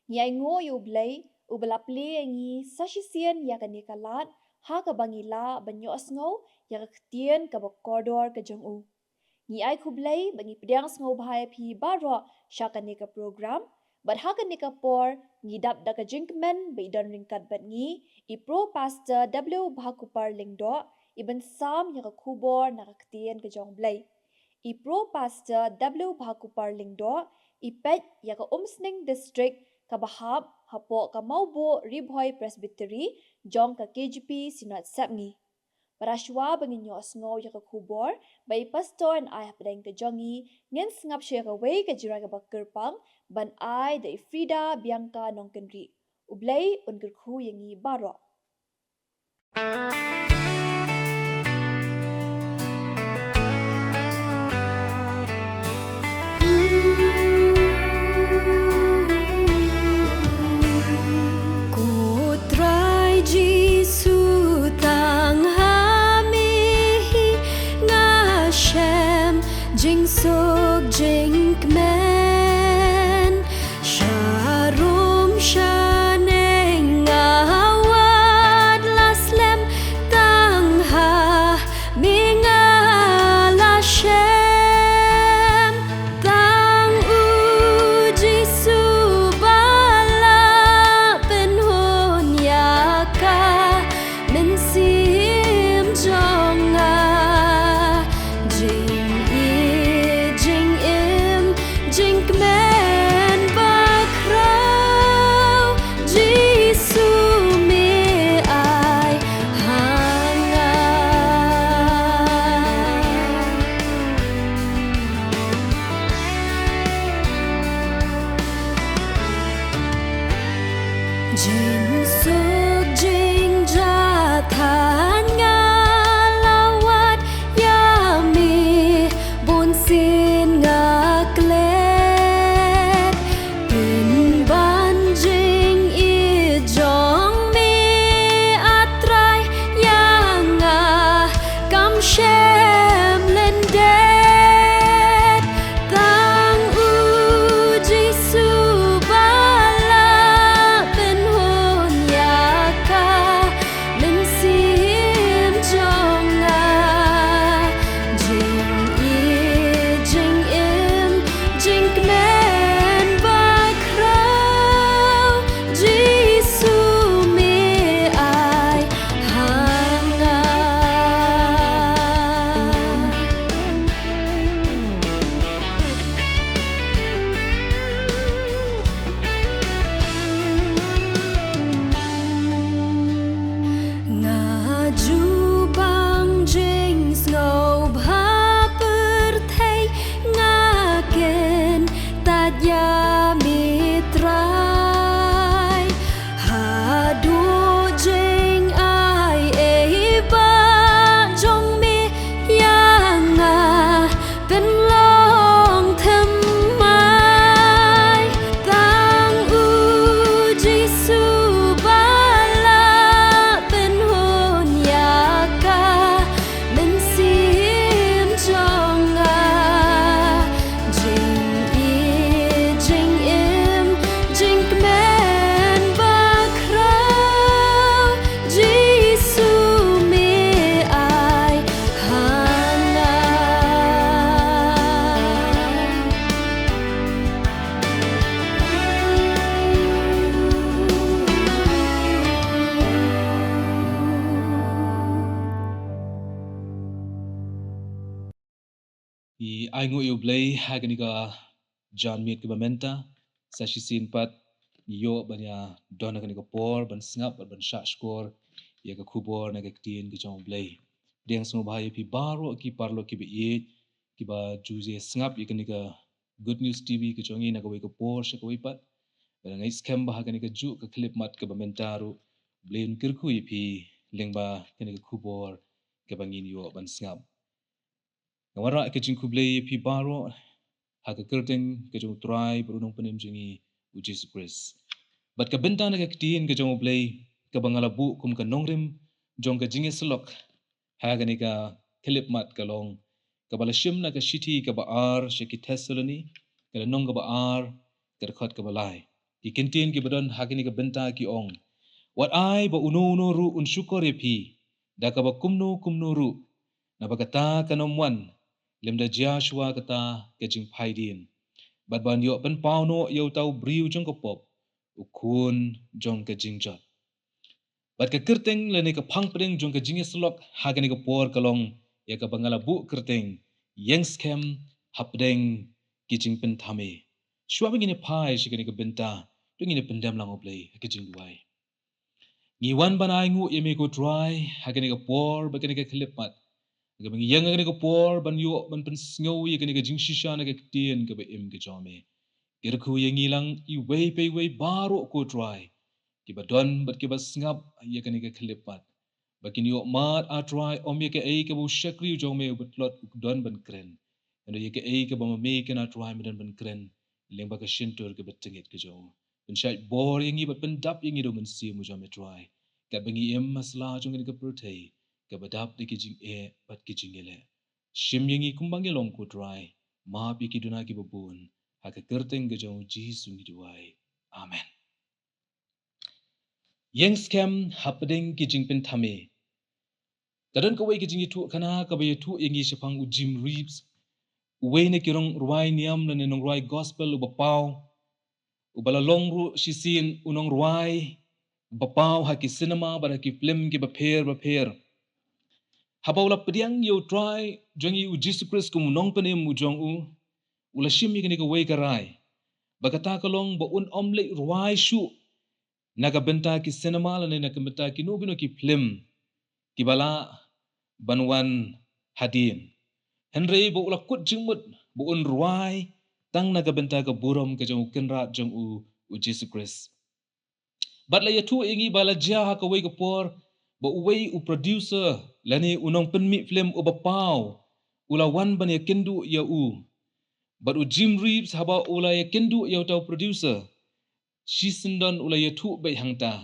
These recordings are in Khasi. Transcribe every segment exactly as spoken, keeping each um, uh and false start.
Ngi ainguh ïa U Blei, uba la plie ïa ngi sa shisien ïa kane ka lad, ha kaba ngi lah ban ïohsngew ïa ka ktien kaba kordor ka jong u. Ngi ai khublei bad ngi pdiang sngewbha ïa phi baroh sha kane ka program, bad ha kane ka por ngi dap da ka jingkmen ba i don ryngkat bad ngi, i Pro Pastor W Bhakupar Lyngdoh, i ban sam ïa ka khubor na ka ktien ka jong U Blei. I Pro Pastor W Bhakupar Lyngdoh, i peit ïa ka Umsning District kaba hap hapoh ka Mawbuh Ri Bhoi Presbytery jong ka K J P Synod Sepngi. Para shwa ba ngin ïohsngew ïa ka khubor ba i Pastor yn ai hapdeng ka jong ngi, ngin sngap sha kawei ka jingrwai kaba kyrpang ban ai da i Frida Bianca Nongkynrih. U Blei un kyrkhu ïa ngi baroh. Ko Trai Jisu, tang ha me hi nga shem jingsuk jingkmen. Sharum shaneng nga wad la slem, tang ha me nga la shem. Tang U Jisu ba la pynhun ïa ka mynsiem jong nga. Jingïeit, jingim, jingkmen bakhraw, Jisu me ai ha nga. Jingsuk jingjahthait nga la wad ïa me, bunsien nga klet. Pynban jingïeit jong me, A Trai, ïa nga kam shem lyndet. Tang U Jisu ba la pynhun ïa ka mynsiem jong nga. Jingïeit, jingim, jingkmen bakhraw, Jisu me ai ha nga. Nga ju bang jingsngewbha pyrthei, nga kyntait ïa me Trai. Haduh jingai ei ba jong me ïa nga pynlong thymmai. Tang U Jisu ba la pynhun ïa ka mynsiem jong nga. Jingïeit, jingim, jingkmen bakhraw, Jisu me ai ha nga. Ngi ainguh ïa U Blei ha kane ka janmiet kaba mynta, sa shisien pat ngi ïoh ban ïa don ha kane ka por ban sngap bad ban shahshkor ïa ka khubor na ka ktien ka jong U Blei. Pdiang sngewbha ïa phi baroh ki paralok kiba ïeit, kiba ju ïa sngap ïa kane ka Good News T V ka jong ngi na kawei ka por sha kawei pat. Bad nga ngeit skhem ba ha kane kajuh ka khyllipmat kaba mynta ruh, U Blei un kyrkhu ïa phi lyngba kane ka khubor kaba ngin ïoh ban sngap. Nga wanrah ka jingkhublei ïa phi baroh ha ka kyrteng ka jong U Trai bad U Nongpynim jong ngi, U Jisu Khrist. Bad ka bynta na ka ktien ka jong U Blei kaba nga la buh kum ka nongrim jong ka jingïasyllok ha kane ka khyllipmat ka long kaba la shim na ka shithi kaba ar sha ki Thessaloni, ka lynnong kaba ar, ka dkhot kaba lai. Ki kyntien kiba don ha kane ka bynta ki ong: Wat ai ba uno uno ruh un shukor ïa phi da kaba kumno kumno ruh, naba kata kan ym wan lymda jia shuwa kata ka jingphaidien, bad ban ïoh pynpaw noh ïa uta u briew jong ka pop, u khun jong ka jingjot. Bad ka kyrteng lane ka phang pdeng jong ka jingïasyllok ha kane ka por ka long ïa kaba nga la buh kyrteng: Ïeng skhem hapdeng ki jingpynthame. Shuwa ba ngin ïa phai sha kane ka bynta, to ngin ïa pyndem lang, U Blei, ha ka jingduwai. Ngi wan ban ainguh ïa me, ko Trai, ha kane ka por bad kane ka khyllipmat, ha kaba ngi ïeng ha kane ka por ban ïoh ban pynsngew ïa kane ka jingshisha na ka ktien kaba im ka jong me. Kyrkhu ïa ngi lang iwei pa iwei baroh, ko Trai, kiba don bad kiba sngap ïa kane ka khyllipmat, ba kin ïoh mad, A Trai, ym ïa kaei kaba u shakri u jong me uba tlot u don ban kren, hynrei ïa kaei kaba ma me ken, A Trai, me don ban kren lyngba ka shyntur kaba tyngeh ka jong u. Pynshait bor ïa ngi bad pyndap ïa ngi da u Mynsiem u jong me, Trai, katba ngi im ha sla jong kane ka pyrthei kaba dap da ki jingeh bad ki jingïaleh. Shim ïa ngi kumba ngi long, ko Trai. Map ïa ki duna kiba bun. Ha ka kyrteng ka jong U Jisu ngi duwai. Amen. Ïeng skhem hapdeng ki jingpynthame. Ka don kawei ka jingïathuhkhana kaba ïathuh ïa ngi shaphang u Jim Reeves, uwei na ki nongrwai niam lane nongrwai gospel uba paw, uba la long ruh shisien u nongrwai ba paw ha ki cinema bad ha ki film kiba pher ba pher. Haba u la pdiang ïa U Trai jong ngi U Jisu Khrist kum u Nongpynim u jong u, u la shim ïa kane kawei ka rai, ba kata ka long ba un ym leit rwai shuh na ka bynta ki cinema lane na ka bynta kino kino ki film kiba lah ban wan hadien. Hynrei ba u la kut jingmut ba un rwai tang na ka bynta ka burom ka jong U Kynrad jong u, U Jisu Khrist. Bad la ïathuh ïa ngi ba la jia ha kawei ka por ba uwei u producer lane u nongpynmih film uba paw u la wan ban ïakynduh ïa u. Bad u Jim Reeves, haba u la ïakynduh ïa uta u producer, shisyndon u la ïathuh beit hangta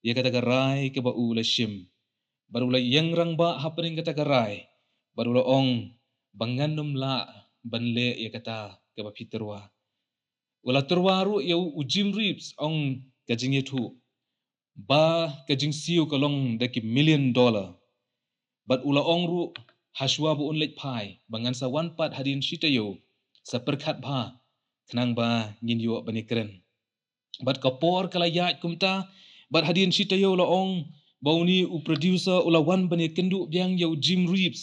ïa kata ka rai kaba u la shim. Bad u la ïeng rangbah hapdeng kata ka rai, bad u la ong ba ngan ym lah ban leh ïa kata kaba phi tyrwa. U la tyrwa ruh ïa u, u Jim Reeves, ong ka jingïathuh, ba ka jingsiew ka long da ki million dollar. Bad u la ong ruh, hashwa ba un leit phai, ba ngan sa wan pat hadien shi taïew, sa pyrkhat bha, khnang ba ngin ïoh ban ïakren. Bad ka por ka la ïaid kumta, bad hadien shi taïew la ong ba une u producer u la wan ban ïakynduh biang ïa u Jim Reeves.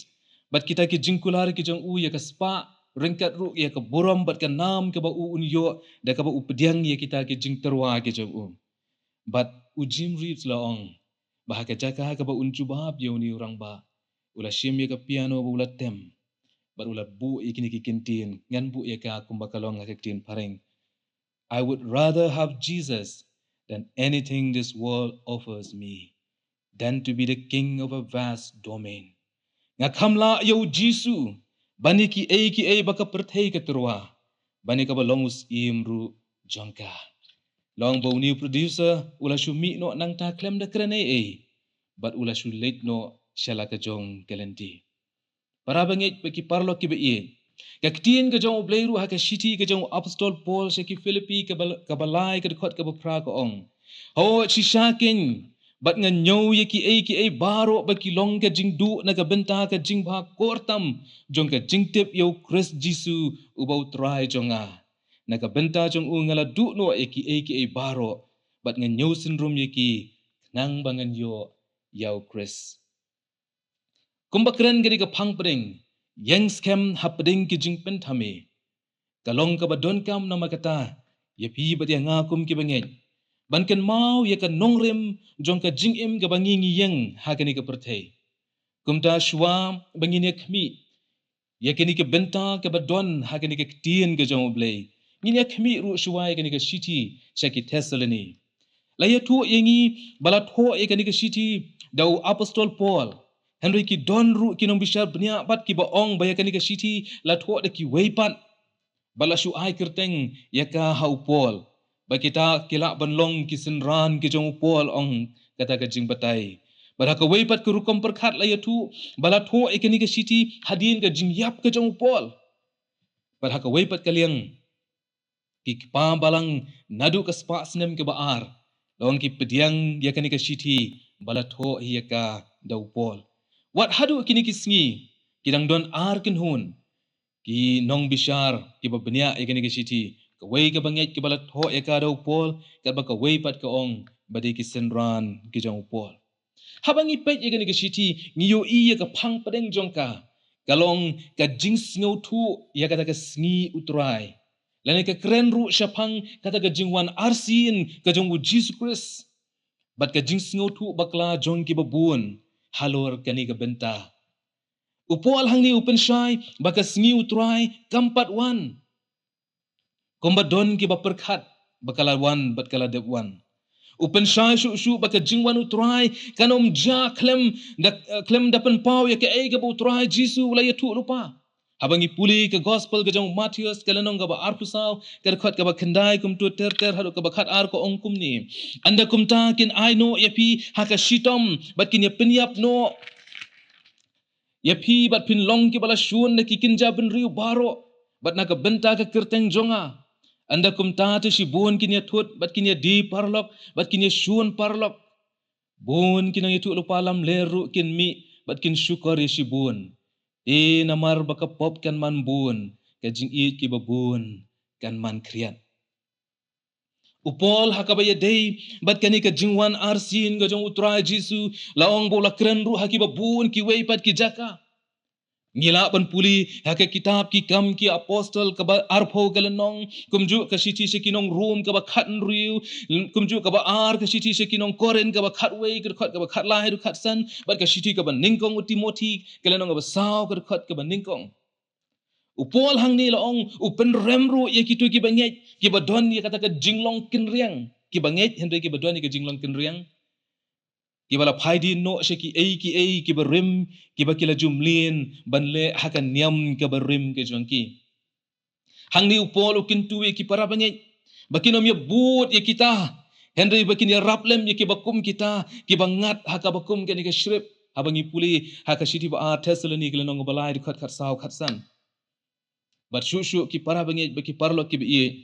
Bad kita ki jingkular ki jong u ïa ka spah ryngkat ruh ïa ka burom bad ka nam kaba u un ïoh da kaba u pdiang ïa kita ki jingtyrwa ki jong u. Bad u Jim Reeves la ong ba ha ka jaka kaba un jubab ïa une u rangbah, u la shim ïa ka piano ba u la tem, bad u la buh ïa kine ki kyntien, ngan buh ïa ka kumba ka long ha ka ktien phareng: I would rather have Jesus than anything this world offers me, than to be the king of a vast domain. Nga kham lah ïa u Jisu ban ïa kiei kiei ba ka pyrthei ka tyrwa, ban ïa kaba long u syiem ruh jong ka. La ong ba une u producer u la shu mih noh nangta khlem da kren ei ei, bad u la shu leit noh sha la ka jong ka lynti. Para bangeit bad ki paralok kiba ïeit, ka ktien ka jong U Blei ruh ha ka shithi ka jong u apostol Paul sha ki Philippi kaba, kaba lai ka dkhot kaba phra ka ong: Hooid shisha kein, bad nga ñiew ïa kiei kiei baroh ba ki long ka jingduh na ka bynta ka jingbha kor tam jong ka jingtip ïa u Khrist Jisu uba u Trai jong nga. Na ka bynta jong u nga la duh noh ïa kiei kiei baroh, bad nga ñiew synrum ïa ki, khnang ba ngan ïoh ïa u Khrist. Kumba kren kane ka phang pdeng, ïeng skhem hapdeng ki jingpynthame, ka long kaba donkam namar kata ïa phi bad ïa nga kum ki bangeit, ban kynmaw ïa ka nongrim jong ka jingim kaba ngi ngi ïeng ha kane ka pyrthei. Kumta shuwa ba ngin ïa khmih ïa kane ka bynta kaba don ha kane ka ktien ka jong U Blei, ngin ïa khmih ruh shuwa ïa kane ka shithi sha ki Thessaloni. La ïathuh ïa ngi ba la thoh ïa kane ka shithi da u apostol Paul. Hynrei ki don ruh ki nongbishar bniah pat kiba ong ba ïa kane ka shithi la thoh da kiwei pat, ba la shu ai kyrteng ïa ka ha u Paul, ba kita ki lah ban long ki synran ki jong u Paul, ong kata ka jingbatai. Bad ha kawei pat ka rukom pyrkhat la ïathuh ba la thoh ïa kane ka shithi hadien ka jingïap ka jong u Paul. Bad ha kawei pat ka liang Ki kpa balang naduh ka spah snem kaba ar, la ong ki pdiang ïa kane ka shithi ba la thoh ïa ka da u Paul. Wat haduh kine ki sngi, ki dang don ar kynhun ki nongbishar kiba bniah ïa kane ka shithi. Kawei kaba ngeit kiba la thoh ïa ka da u Paul, katba kawei pat ka ong ba dei ki synran ki jong u Paul. Haba ngi peit ïa kane ka shithi, ngi ïohi ïa ka phang pdeng jong ka, ka long ka jingsngewthuh ïa kata ka sngi U Trai, lane ka kren ruh shaphang kata ka jingwan arsien ka jong U Jisu Khrist, bad ka jingsngewthuh bakla jong kiba bun halor kane ka bynta. U Paul hangne u pynshai ba ka sngi U Trai kam pat wan kumba don kiba pyrkhat ba ka la wan bad ka la dep wan. U pynshai shuh shuh ba ka jingwan U Trai kan ym jia khlem da, eh, khlem da pynpaw ïa kaei kaba U Trai Jisu u la ïathuh lypa. Haba ngi pule ka gospel ka jong u Mathaios, ka lynnong kaba arphew saw, ka dkhot kaba khyndai kumto ter ter haduh kaba khat ar, ka ong kumne: Ynda kumta kin ai noh ïa phi ha ka shitom, bad kin ïa pynïap noh ïa phi, bad phin long kiba la shun na ki kynja bynriew baroh, bad na ka bynta ka kyrteng jong nga. Ynda kumta te shibun kin ïa thut, bad kin ïa die paralok, bad kin ïa shun paralok. Bun ki nongïathuhlypa lamler ruh kin mih, bad kin shukor ïa shibun. Te namar ba ka pop kan man bun, ka jingïeit kiba bun kan man khriat. U Paul ha kaba ïadei bad kane ka jingwan arsien ka jong U Trai Jisu, la ong ba u la kren ruh ha kiba bun kiwei pat ki jaka. Ngi lah ban pule ha ka kitab Ki Kam ki Apostol kaba arphew ka lynnong, kumjuh ka shithi sha ki nong Rom kaba khathynriew, kumjuh kaba ar ka shithi sha ki nong Korinth kaba khatwei, ka dkhot kaba khatlai haduh khatsan, bad ka shithi kaba nyngkong u Timothi, ka lynnong kaba saw, ka dkhot kaba nyngkong. U Paul hangne la ong u pynrem ruh ïa kito kiba ngeit, kiba don ïa kata ka jinglong kynriang, kiba ngeit hynrei kiba don ïa ka jinglong kynriang, kiba la phai dien noh sha kiei kiei kiba rim, kiba ki la ju mlien ban leh ha ka niam kaba rim ka jong ki. Hangne u Paul u kyntu ïa ki para bangeit ba kin ym ïa bud ïa kita, hynrei ba kin ïarap lem ïa kiba kum kita, kiba ngat ha kaba kum kane ka shrip. Haba ngi pule ha ka shithi ba ar Thessaloni, ka lynnong ba lai, dkhot khatsaw khatsan. Bad shuh shuh ki para bangeit bad ki paralok kiba ïeit,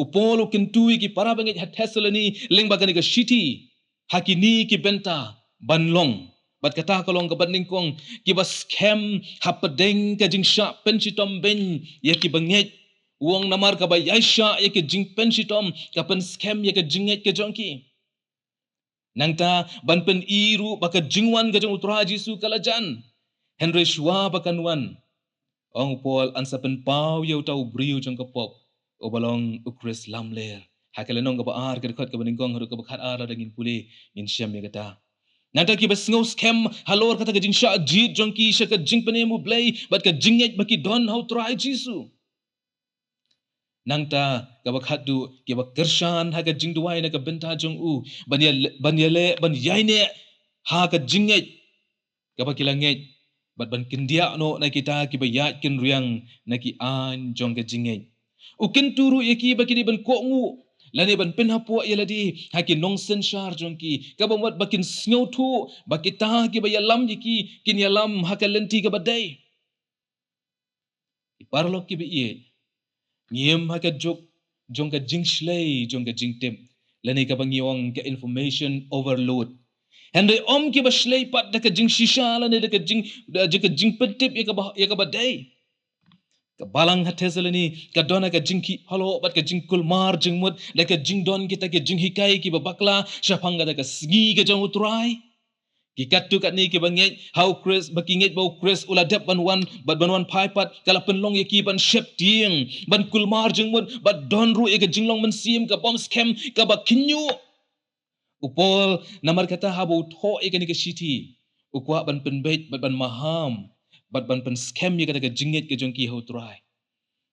u Paul u kyntu ïa ki para bangeit ha Thessaloni lyngba kane ka shithi ha kine ki bynta ban long. Bad kata ka long kaba nyngkong, kiba skhem hapdeng ka jingshah pynshitom beiñ ïa kiba ngeit. U ong namar kaba ïaishah ïa ka jingpynshitom ka pynskhem ïa ka jingngeit ka jong ki. Nangta ban pyni ruh ba ka jingwan ka jong U Trai Jisu ka la jan. Hynrei shuwa ba kan wan, ong u Paul, yn sa pynpaw ïa uta u briew jong ka pop, uba long U Khrist lamler. Ha ka lynnong kaba ar, ka dkhot kaba nyngkong haduh kaba khatar, lada ngin pule ngin shem ïa kata. Nangta kiba sngew skhem halor kata ka jingshah jied jong ki sha ka jingpynim U Blei bad ka jingngeit ba ki don ha U Trai Jisu. Nangta kaba khatduh, kiba kyrshan ha ka jingduwai na ka bynta jong u, ban ïa, ban ïaleh, ban ïaineh ha ka jingngeit kaba ki la ngeit, bad ban kyndiah noh na kita kiba ïaid kynriang na ki aiñ jong ka jingngeit. U kyntu ruh ïa ki ba ki dei ban kohnguh lane ban pynhapoh ïa lade ha ki nongsynshar jong ki, kaba mut ba kin sngewthuh ba kita kiba ïalam ïa ki kin ïalam ha ka lynti kaba dei. Ki paralok kiba ïeit, ngi im ha ka juk jong ka jingshlei jong ka jingtip, lane kaba ngi ong ka information overload. Hynrei ym kiba shlei pat da ka jingshisha lane da ka jing, da ka jingpyntip ïa kaba, ïa kaba dei. Ka balang ha Thessaloni ka don ha ka jingkhih phalloh bad ka jingkulmar jingmut da ka jingdon kita ki jinghikai kiba bakla shaphang kata ka sngi ka jong U Trai. Ki katto katne kiba ngeit ha U Khrist, ba ki ngeit ba U Khrist u la dep ban wan, bad ban wan phai pat, ka la pynlong ïa ki ban sheptieng, ban kulmar jingmut, bad don ruh ïa ka jinglong mynsiem kaba ym skhem, kaba khynñiuh. U Paul namar kata haba u thoh ïa kane ka shithi, u kwah ban pynbeit bad ban maham bad ban pynskhem ïa kata ka jingngeit ka jong ki ha U Trai.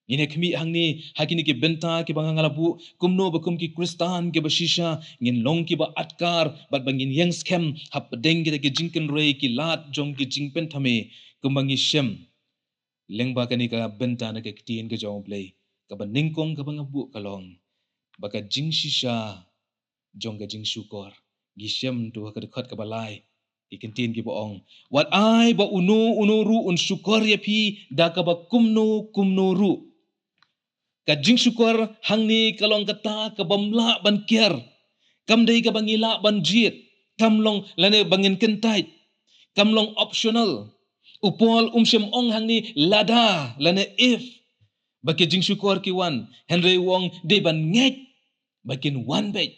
Ngin ïa khmih hangne ha kine ki bynta kiba nga la buh, kumno ba kum ki Khristan kiba shisha ngin long kiba atkar bad ba ngin ïeng skhem hapdeng kita ki jingkynrei ki lad jong ki jingpynthame, kumba ngi shem lyngba kane ka bynta na ka ktien ka jong U Blei. Kaba nyngkong kaba nga buh ka long ba ka jingshisha jong ka jingshukor. Ngi shem tu ha ka dkhot kaba lai, ki kyntien kiba ong: Wat ai ba uno uno ruh un shukor ïa phi da kaba kumno kumno ruh. Ka jingshukor hangne ka long kata ka bym lah ban kiar. Kam dei kaba ngi lah ban jied. Kam long lane ba ngin kyntait. Kam long optional. U Paul um shym ong hangne lada lane if ba ki jingshukor ki wan. Hynrei u ong dei ban ngeit ba kin wan beit.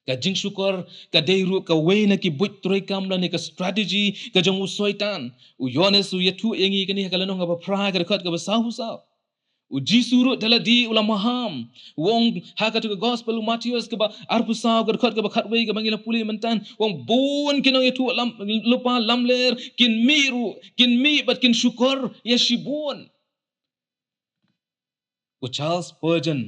Ka jingshukor ka dei ruh kawei na ki buit treikam lane ka strategy ka jong u Soitan. U Ïoannis u ïathuh ïa ngi kane ha ka lynnong kaba phra, ka dkhot kaba saw phew saw. U Jisu ruh da lade u la maham. U ong ha katu ka gospel u Mathaios kaba arphew saw, ka dkhot kaba khatwei kaba ngi la pule mynta, u ong bun ki nongïathuhlypa lamler kin mih ruh, kin mih bad kin shukor ïa shibun. U Charles Spurgeon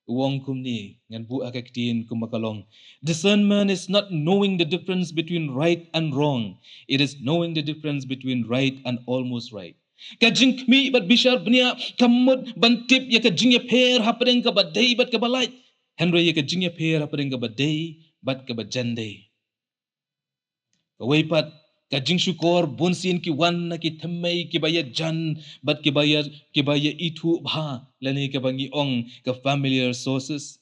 u ong kumne, ngan buh ha ka ktien kumba ka long: "Discernment is not knowing the difference between right and wrong. It is knowing the difference between right and almost right." Ka jingkhmih bad bishar bniah kam mut ban tip ïa ka jingïapher hapdeng kaba dei bad kaba lait, hynrei ïa ka jingïapher hapdeng kaba dei bad kaba jan dei. Kawei pat, ka jingshukor bunsien ki wan na ki thymmei kiba ïajan bad kiba ïa, kiba ïa ithuh bha, lane kaba ngi ong ka familiar sources.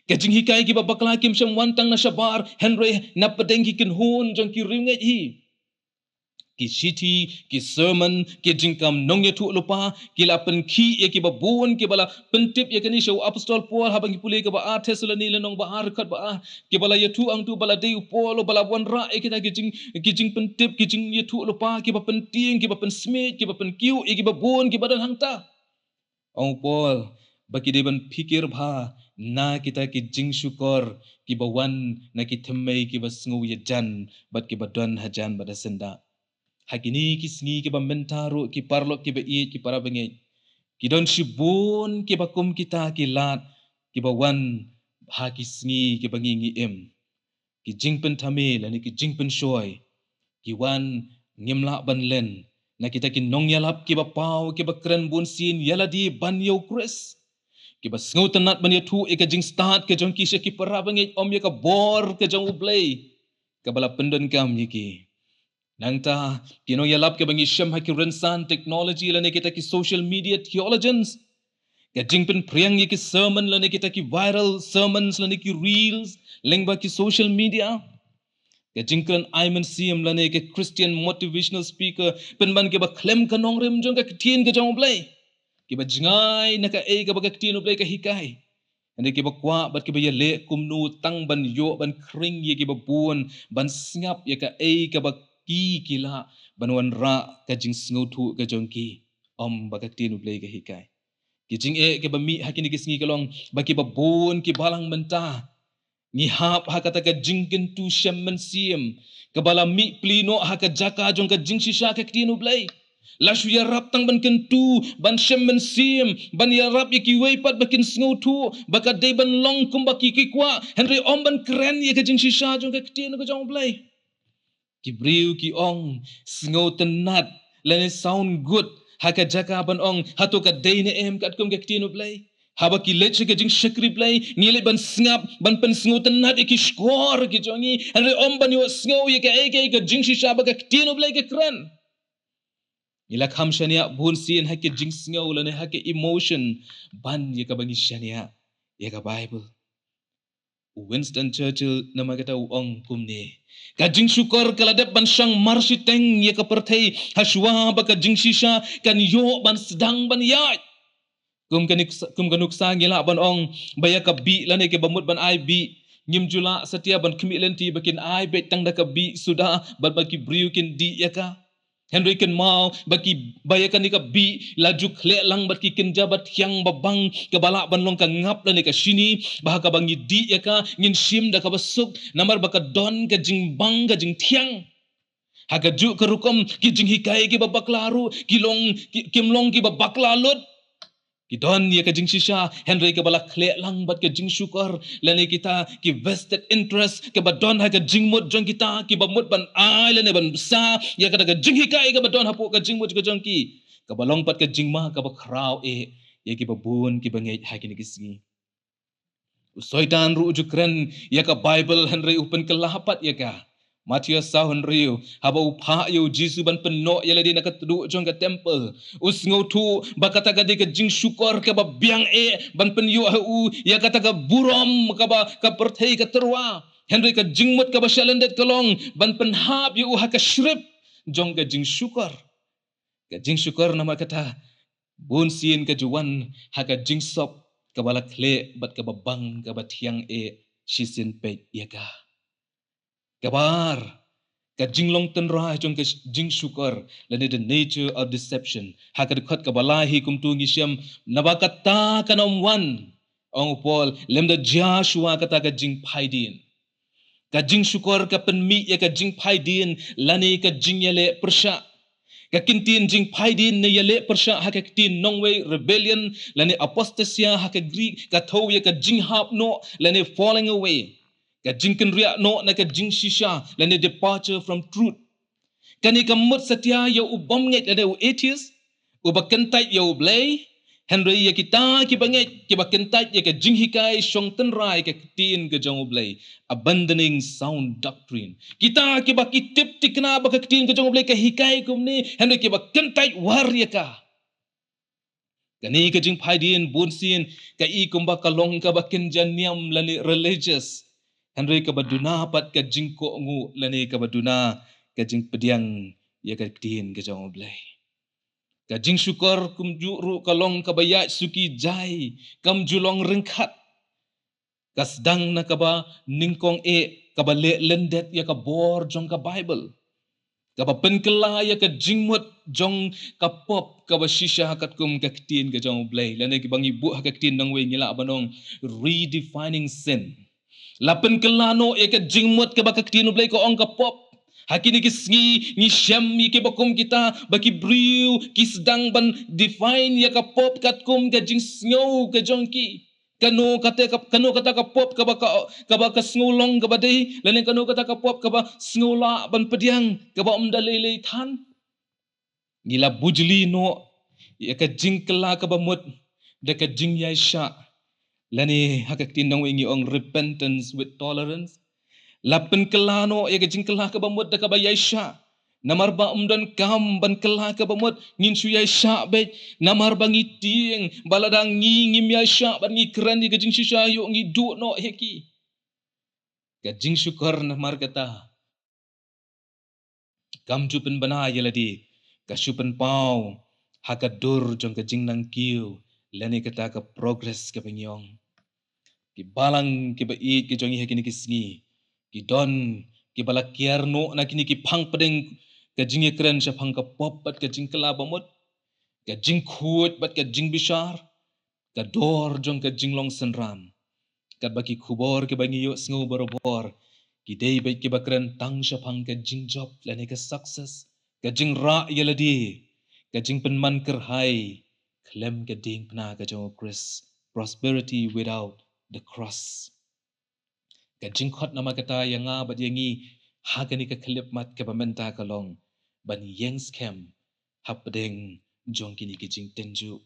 Ka jinghikai kiba bakla kim shym wan tang na shabar, hynrei na pdeng ki kynhun jong ki riewngeit hi. Ki shithi, ki sermon, ki jingkam nongïathuhlypa ki la pynkhih ïa kiba bun, kiba la pyntip ïa kane sha u apostol Paul haba ngi pule kaba ar Thessaloni lynnong ba ar, dkhot ba ar, kiba la ïathuh hangtu ba la dei u Paul uba la wanrah ïa kita ki jing, ki jingpyntip, ki jingïathuhlypa kiba pyntieng, kiba pynsmiej, kiba pynkiew ïa kiba bun kiba don hangta. Ong u Paul ba ki dei ban phikir bha na kita ki jingshukor kiba wan na ki thymmei kiba sngew ïajan bad kiba don hajan bad hasyndah. Ha kine ki sngi kiba mynta ruh, ki paralok kiba ïeit, ki para bangeit, ki don shibun kiba kum kita ki lad kiba wan ha ki sngi kiba ngi ngi im. Ki jingpynthame lane ki jingpynshoi ki wan, ngim lah ban len na kita ki nongïalap kiba paw, kiba kren bunsien ïa lade ban ïa u Khrist, kiba sngewtynnat ban ïathuh ïa ka jingstad ka jong ki sha ki para bangeit, ym ïa ka bor ka jong U Blei kaba la pyndonkam ïa ki. Nangta ki nongïalap kiba ngi shem ha ki rynsan technology lane kita ki social media theologians, ka jingpynphriang ïa ki sermon lane kita ki viral sermons lane ki reels lyngba ki social media. Ka jingkren ai mynsiem lane ka Christian motivational speaker, pynban kiba khlem ka nongrim jong ka ktien ka jong U Blei, kiba jngai na kaei kaba ka ktien U Blei ka hikai. Hynrei kiba kwah bad kiba ïaleh kumno tang ban ïoh ban khring ïa kiba bun, ban sngap ïa kaei kaba ki ki lah ban wanrah ka jingsngewthuh ka jong ki, ym ba ka ktien U Blei ka hikai. Ki jingeh kiba mih ha kine ki sngi ka long ba kiba bun ki balang mynta ngi hap ha kata ka jingkyntu shem mynsiem kaba la mih pli noh ha ka jaka jong ka jingshisha ka ktien U Blei. La shu ïarap tang ban kyntu, ban shem mynsiem, ban ïarap ïa kiwei pat ba kin sngewthuh ba ka dei ban long kumba ki ki kwah, hynrei ym ban kren ïa ka jingshisha jong ka ktien ka jong U Blei. Ki briew ki ong sngewtynnat lane sound good ha ka jaka ban ong hato ka dei ne em katkum ka ktien U Blei. Haba ki leit sha ka jingshakri Blei, ngi leit ban sngap, ban pynsngewtynnat ïa ki shkor ki jong ngi, hynrei ym ban ïohsngew ïa kaei kaei ka jingshisha ba ka ktien U Blei ka kren. Ngi la kham shaniah bunsien ha ka jingsngew lane ha ka emotion ban ïa kaba ngi shaniah ïa ka Bible. U Winston Churchill namar kata u ong kumne: Ka jingshukor ka la dep ban shang marshiteng ïa ka pyrthei, hashwa ba ka jingshisha kan ïoh ban sdang ban ïaid. Kum ka nuksa, kum ka nuksa ngi lah ban ong ba ïa ka bih lane kiba mut ban ai bih, ngim ju lah satia ban khmih lynti ba kin ai beit tang da ka bih suda bad ba ki briew kin dih ïa ka. Hynrei kynmaw ba ki, ba ïa kane ka bih la ju khleh lang bad ki kynja ba thiang ba bang kaba lah ban long ka ngap lane ka shini, ba ha kaba ngi dih ïa ka ngin shim da kaba suk, namar ba ka don ka jingbang ka jingthiang. Ha kajuh ka rukom ki jinghikai kiba bakla ruh ki long, ki, kim long kiba bakla lut. Ki don ïa ka jingshisha, hynrei kaba la khleh lang bad ka jingshukor lane kita ki vested interest kaba don ha ka jingmut jong kita kiba mut ban ai lane ban bsa ïa kata ka jinghikai kaba don hapoh ka jingmut ka jong ki, kaba long pat ka jingma kaba khraw eh ïa kiba bun kiba ngeit ha kine ki sngi. U Soitan ruh u ju kren ïa ka Bible hynrei u pynkylla pat ïa ka. Mathaios saw hynriew, haba u phah ïa u Jisu ban pynnoh ïa lade na ka tduh jong ka temple, u sngewthuh ba kata ka dei ka jingshukor kaba biang eh ban pynïoh ha u ïa kata ka burom kaba ka pyrthei ka tyrwa. Hynrei ka jingmut kaba shah lyndet ka long ban pynhap ïa u ha ka shrip jong ka jingshukor. Ka jingshukor namar kata, bun sien ka ju wan ha ka jingsop kaba la khleh bad kaba bang kaba thiang eh shisien peit ïa ka. Kaba ar, ka jinglong tynrai jong ka sh-, jingshukor, lane the nature of deception. Ha ka dkhot kaba lai hi kumtu ngi shem, naba kata kan ym wan, ong u Paul, lymda jia shuwa kata ka jingphaidien. Ka jingshukor ka pynmih ïa ka jingphaidien lane ka jingïaleh pyrshah. Ka kyntien jingphaidien ne ïaleh pyrshah ha ka ktien nongwei, rebellion, lane apostasia ha ka Greek, ka thew ïa ka jinghap noh lane falling away. Ka jingkynriah noh na ka jingshisha lane departure from truth. Kane ka mut satia ïa u bym ngeit lane u atheist, uba kyntait ïa U Blei, hynrei ïa kita kiba ngeit, kiba kyntait ïa ka jinghikai shong tynrai ka ktien ka jong U Blei, abandoning sound doctrine. Kita kiba ki tip thikna ba ka ktien ka jong U Blei ka hikai kumne, hynrei kiba kyntait war ïa ka. Kane ka jingphaidien bun sien ka i kumba ka long kaba kynja niam lane religious, hynrei kaba duna pat ka jingkohnguh lane kaba duna ka jingpdiang ïa ka ktien ka jong U Blei. Ka jingshukor kumjuh ruh ka long kaba ïaid suki jai, kam ju long ryngkat. Ka sdang na kaba nyngkong eh, kaba leh lyndet ïa ka bor jong ka Bible, kaba pynkylla ïa ka jingmut jong ka pop kaba shisha katkum ka ktien ka jong U Blei. Lane kiba ngi buh ha ka ktien nongwei ngi lah ban ong redefining sin. La pynkylla noh ïa ka jingmut kaba ka ktien U Blei ka ong ka pop. Ha kine ki sngi ngi shem ïa kiba kum kita ba ki briew ki sdang ban define ïa ka pop katkum ka jingsngew ka jong ki. Kano kata ka, kano kata ka pop kaba ka, kaba ka sngew long kaba dei, lane kano kata ka pop kaba sngew lah ban pdiang, kaba ym da lei lei than. Ngi la bujli noh ïa ka jingkylla kaba mut da ka jingïaishah, lane ha ka ktien nongwei ngi ong repentance with tolerance. La pynkylla noh ïa ka jingkylla kaba mut da kaba ïaishah. Namar ba ym don kam ban kylla kaba mut, ngin shu ïaishah beit. Namar ba ngi tieng ba lada ngi ngim ïaishah bad ngi kren ïa ka jingshisha, ïoh ngi duh noh ïa ki. Ka jingshukor namar kata kam ju pynbna ïa lade, ka shu pynpaw ha ka dur jong ka jingnang kiew, lane kata ka progress kaba ngi ong. Ki balang kiba ïeit ki jong ngi ha kine ki sngi, ki don kiba la kiar noh na kine ki phang pdeng ka jingïakren shaphang ka pop bad ka jingkylla ba mut, ka jingkhuid bad ka jingbishar, ka dor jong ka jinglong synran. Katba ki khubor kiba ngi ïohsngew barabor ki dei beit kiba kren tang shaphang ka jingjop lane ka success, ka jingrah ïa lade, ka jingpynman kyrhai khlem ka diengphna ka jong U Khrist, prosperity without the cross. Ka jingkhot namar kata ïa nga bad ïa ngi ha kane ka khyllipmat kaba mynta ka long ban ïeng skhem hapdeng jong kine ki jingtynjuh.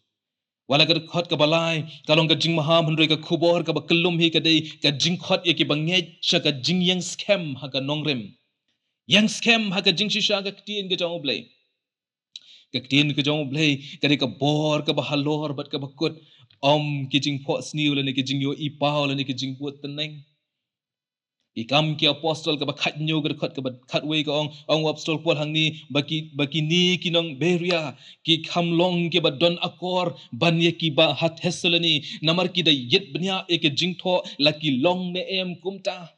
Wat la ka dkhot kaba lai ka long ka jingmaham, hynrei ka khubor kaba kyllum hi ka dei ka jingkhot ïa kiba ngeit sha ka jingïeng skhem ha ka nongrim. Ïeng skhem ha ka jingshisha ka ktien ka jong U Blei. Ka ktien ka jong U Blei ka dei ka bor kaba halor bad kaba kut, ym ki jingphohsniew lane ki jingïohi paw lane ki jingbud tneng. Ki Kam ki Apostol kaba khathynñiew ka dkhot kaba khatwei ka ong, ong u Apostol Paul hangne ba ki, ba kine ki nong Beria ki kham long kiba don akor ban ïa kiba ha Thessaloni, namar ki da ïit bniah ïa ka jingthoh la ki long ne em kumta.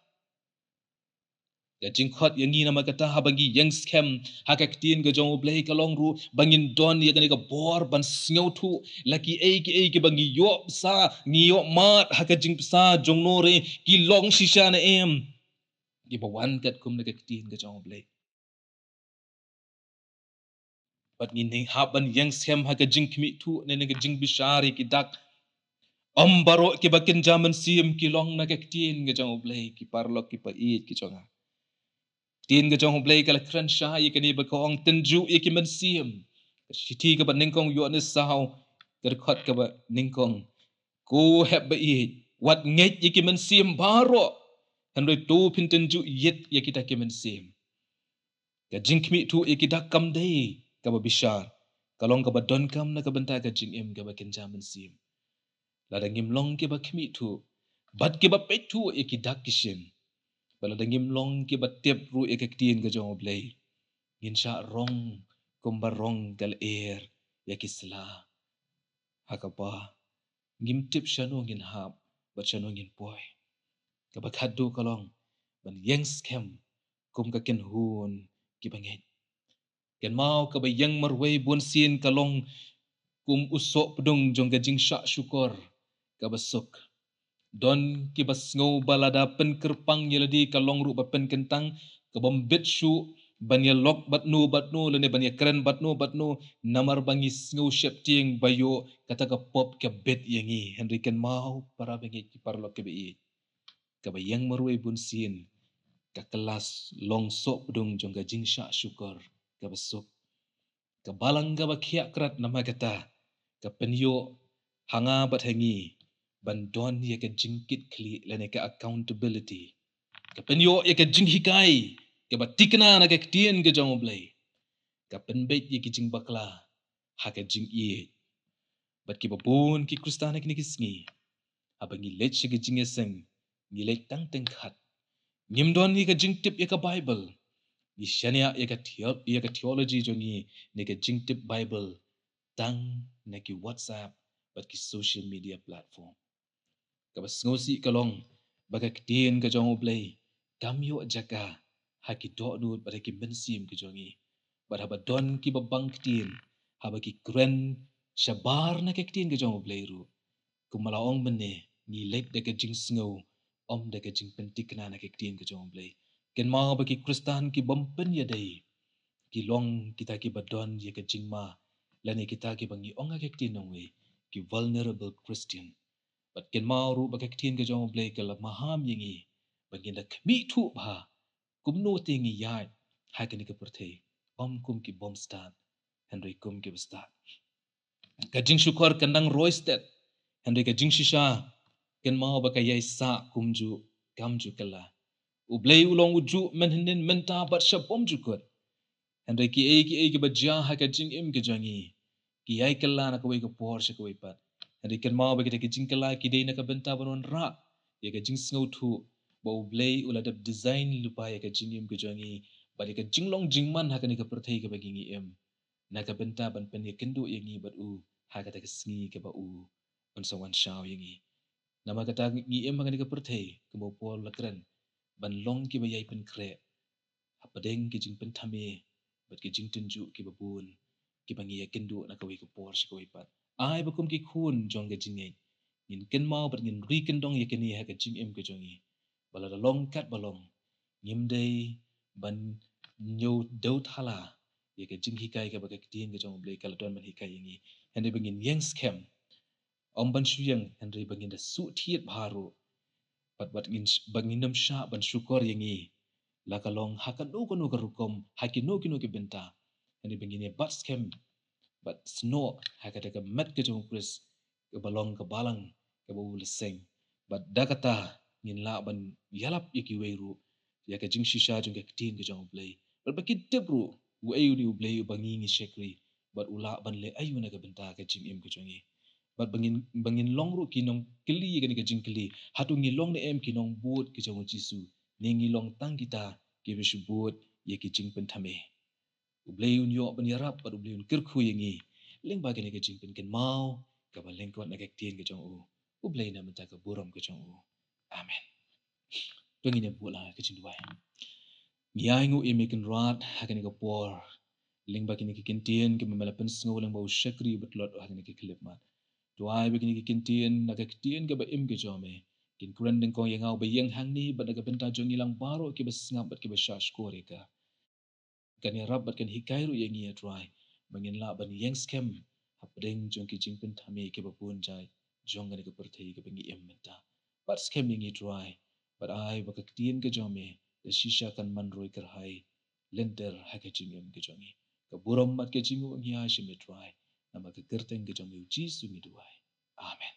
Ka jingkhot ïa ngi namar kata haba ngi ïeng skhem ha ka ktien ka jong U Blei ka long ruh ba ngin don ïa kane ka bor ban sngewthuh la kiei kiei kiba ngi ïoh bsa, ngi ïoh mad ha ka jingbsa jong nongrim ki long shisha ne em, kiba wan katkum na ka ktien ka jong U Blei. Bad ngin hap ban ïeng skhem ha ka jingkhmih thuh ne na ka jingbishar ïa ki dak. Ym baroh kiba kynja mynsiem ki long na ka ktien ka jong U Blei, ki paralok kiba ïeit ki jong nga. Ktien ka jong U Blei ka la kren shai ïa kane ba ka ong, tynjuh ïa ki mynsiem. Ka shithi kaba nyngkong Ïoannis saw ka dkhot kaba nyngkong. Ko hep ba ïeit, wat ngeit ïa ki mynsiem baroh, hynrei to phin tynjuh ïit ïa kita ki mynsiem. Ka jingkhmih thuh ïa ki dak kam dei kaba bishar, ka long kaba donkam na ka bynta ka jingim kaba kynja mynsiem. Lada ngim long kiba khmih thuh bad kiba peit thuh ïa ki dak ki shin, bad lada ngim long kiba tip ruh ïa ka ktien ka jong U Blei, ngin shah rong kumba rong ka lyer ïa ki sla. Ha kaba ngim tip shano ngin hap bad shano ngin poi. Kaba khatduh ka long ban ïeng skhem kum ka kynhun kiba ngeit. Kynmaw, kaba ïeng marwei bunsien ka long kum u soh pdung jong ka jingshah shukor kaba suk. Don kiba sngew ba lada pynkyrpang ïa lade ka long ruh ba pynkyntang, kaba ym bit shuh ban ïalok bad no bad no lane ban ïakren bad no bad no, namar ba ngi sngew sheptieng ba ïoh kata ka pop ka bit ïa ngi. Hynrei kynmaw, para bangeit ki paralok kiba ïeit, kaba ïeng marwei bunsien ka kylla long soh pdung jong ka jingshah shukor kaba suk. Ka balang kaba khiah krat namar kata ka pynïoh ha nga bad ha ngi ban don ïa ka jingkitkhlieh lane ka accountability. Ka pynïoh ïa ka jinghikai kaba thikna na ka ktien ka jong U Blei. Ka pynbeit ïa ki jingbakla ha ka jingïeit. Bad kiba bun ki Khristan ha kine ki sngi, haba ngi leit sha ka jingïaseng, ngi leit tang tyngkhat. Ngim don ïa ka jingtip ïa ka Baibl. Ngi shaniah ïa ka theo-, ïa ka theology jong ngi ne ka jingtip Baibl tang na ki WhatsApp bad ki social media platform. Kaba sngewsih ka long ba ka ktien ka jong U Blei kam ïoh jaka ha ki dohnud bad ha ki mynsiem ki jong ngi. Bad haba don kiba bang ktien, haba ki kren shabar na ka ktien ka jong U Blei ruh, kumba la ong mynne, ngi leit da ka jingsngew, ym da ka jingpynthikna na ka ktien ka jong U Blei. Kynmaw ba ki Khristan ki bym pynïadei ki long kita kiba don ïa ka jingma, lane kita kiba ngi ong ha ka ktien nongwei, ki vulnerable Christian. Bad kynmaw ruh ba ka ktien ka jong U Blei ka la maham ïa ngi ba ngin da khmih thuh bha kumno te ngi ïaid ha kane ka pyrthei, ym kum ki bym stad, hynrei kum kiba stad. Ka jingshukor kan dang roi stet, hynrei ka jingshisha kynmaw ba ka ïai sah kumjuh kamjuh kylla. U Blei u long ujuh mynhynnin, mynta bad shabymjukut. Hynrei kiei kiei kiba jia ha ka jingim ka jong ngi, ki ïai kylla na kawei ka por sha kawei pat. Hynrei kynmaw ba kita ki jingkylla ki dei na ka bynta ban wanrah ïa ka jingsngewthuh ba U Blei u la dep design lypa ïa ka jingim ka jong ngi bad ïa ka jinglong jingman ha kane ka pyrthei kaba ngi im, na ka bynta ban pynïakynduh ïa ngi bad u ha kata ka sngi kaba u un sa wan shaw ïa ngi. Namar kata ngi im ha kane ka pyrthei, kumba u Paul u la kren, ban long kiba ïai pynkhreh hapdeng ki jingpynthame bad ki jingtynjuh kiba bun kiba ngi ïakynduh na kawei ka por sha kawei pat. Ai ba kum ki khun jong ka jingngeit, ngin kynmaw bad ngin ri kyndong ïa kane ha ka jingim ka jong ngi, ba lada long katba long, ngim dei ban ñiew dew thala ïa ka jinghikai kaba ka ktien ka jong U Blei ka la don ban hikai ïa ngi. Hynrei ba ngin ïeng skhem, ym ban shu ïeng, hynrei ba ngin da suhthied bha ruh. Bad, bad ngin, ba ngin ym shah ban shukor ïa ngi, la ka long ha kano kano ka rukom, ha kino kino ki bynta, hynrei ba ngin ïa bat skhem bad snoh ha kata ka met ka jong U Khrist, kaba long ka balang kaba u la seng. Bad da kata ngin lah ban ïalap ïa kiwei ruh ïa ka jingshisha jong ka ktien ka jong U Blei, bad ba kin tip ruh uei une U Blei uba ngi ngi shakri, bad u lah ban leh aïu na ka bynta ka jingim ka jong ngi. Bad ba ngin, ba ngin long ruh ki nongkylli ïa kane ka jingkylli, hato ngi long ne em ki nongbud ki jong U Jisu, ne ngi long tang kita kiba shu bud ïa ki jingpynthame. U Blei un ïoh ban ïarap bad U Blei un kyrkhu ïa ngi lyngba kane ka jingpynkynmaw kaba lyngkot na ka ktien ka jong u. U Blei un ai mynta ka burom ka jong u. Amen. To ngin ïa buh la ka jingduwai. Ngi ainguh ïa me Kynrad ha kane ka por, lyngba kine ki kyntien kiba me la pynsngew lyngba u shakri uba tlot ha kane ka khyllipmat. To ai ba kine ki kyntien na ka ktien kaba im ka jong me kin kren dyngkong ïa nga uba ïeng hangne bad na ka bynta jong ngi lang baroh kiba sngap bad kiba shah shkor ïa ka. Kan ïarap bad kan hikai ruh ïa ngi, A Trai, ba ngin lah ban ïeng skhem hapdeng jong ki jingpynthame kiba bun jait jong kane ka pyrthei kaba ngi im mynta. Bat skhem ïa ngi, Trai, bad ai ba ka ktien ka jong me da shisha kan man roi kyrhai lynter ha ka jingim ka jong ngi. Ka burom bad ka jingnguh ngi ai sha me, Trai, namar ka kyrteng ka jong me U Jisu ngi duwai. Amen.